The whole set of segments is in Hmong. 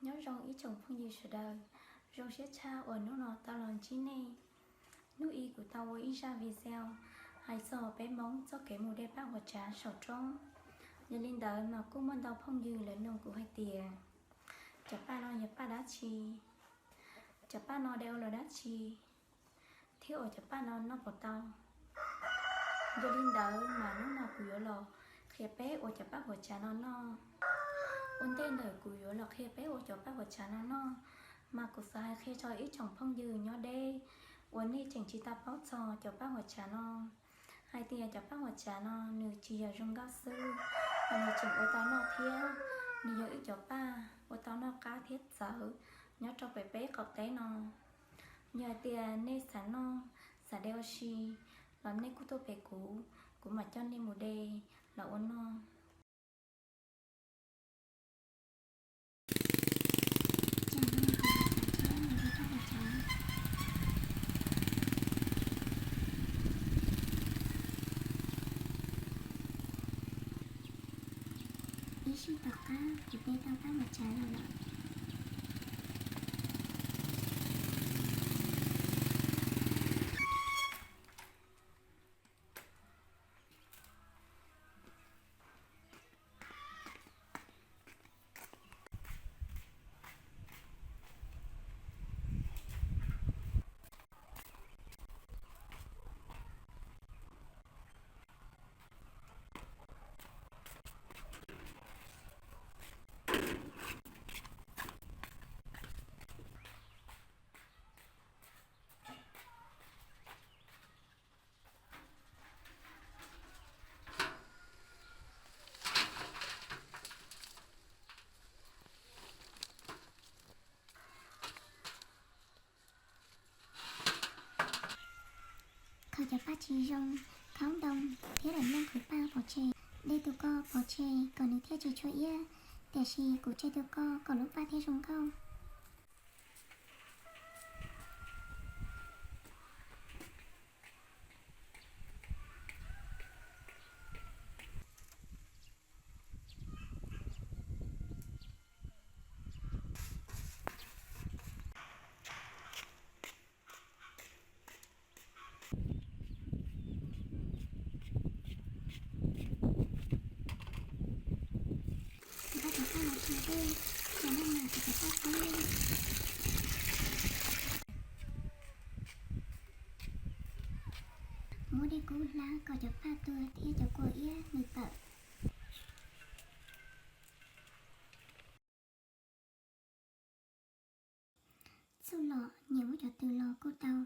Nyob zoo ib tsoom phooj ywg sawv daws, zoo siab tshaj uas hnub no tau los ntsib nej. Hnub i kuv tau ua ib zaj video hais txog peb Hmoob txoj kev mus de paj huam tsav saum roob. Yog li ntawd mas kuj muaj ntau phooj ywg lawv nug kuv hais tias, cov paj no yog paj dab tsi? Cov paj no de ua los dab tsi? Thiab ua cov paj no noj puas tau? Yog li ntawd mas hnub no kuv yuav los qhia peb ua cov paj huam tsav no noj. Ua ntej ntawm kuv yuav los qhia peb ua cov paj huam tsav no noj, mas kuv xav hais qhia rau ib tsoom phooj ywg nyob deb uas nej tseem tsis tau paub txog cov paj huam tsav no, hais tias cov paj huam tsav no nws tsis yog zoo nkauj xwb, mas nws tseem ua tau noj thiab. Nws yog ib cov paj ua tau noj qab thiab txawv nyob rau pem peb qaum teb no. Yog hais tias nej xav noj, xav de ua si los nej kuj tuaj pem kuv, kuv mam coj nej mus de los ua noj. Ib sij tom qab kuv de tau paj huam tsav los lawm. Khaws cov paj tsis zoo, khaub ntoo thiab daim nplooj khaws paj pov tseg. De tus ko pov tseg kom nws thiaj tsis tshua iab, tiam sis kuv tseg tus ko kom lub paj thiaj zoo nkauj. Nqa cov paj los tso dej, cov no mas kuv cov paj qub. Muab dej kub hlab kom cov paj tuag thiab cov kua iab nws tawm. Txuj lom nyias muab cov twg los kuj tau,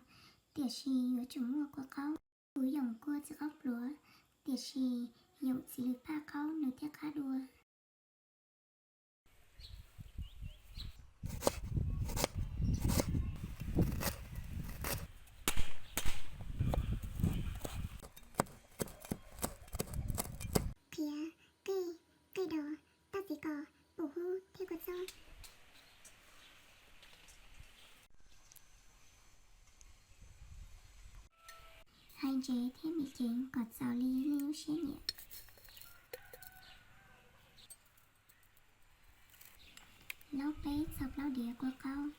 tiam sis yuav tsum muaj kua qaub. Kuv yoom kua txiv qaub pluav, tiam sis yoom txiv lws paj qaub nws thiaj qab dua. Qhiav, qij, qij dos, toj txiv kos, pum hub thiab kua txob. Hais ntsev thiab mim ceev kom txaus li nej lub siab nyiam. Laub peb txog plaub diav kua qaub.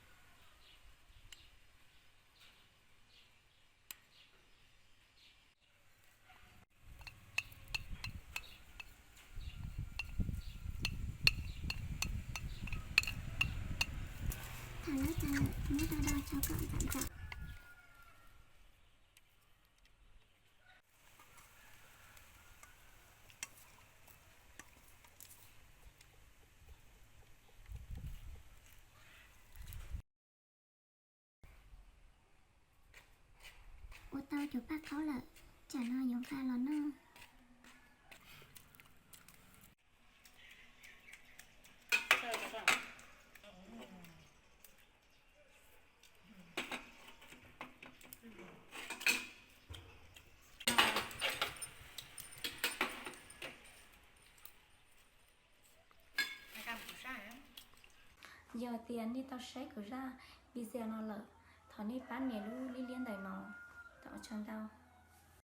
Thaum laub tas lawm, muab rau do tsau kom ntxaum ntxaum. Ua tau cov paj qaub lawm, tsam no yuav nqa los noj. Yog tias nej tau saib kuv zaj video no lawm, thov nej pab nias lub liab liab ntawm no. Ua tsaug ntau.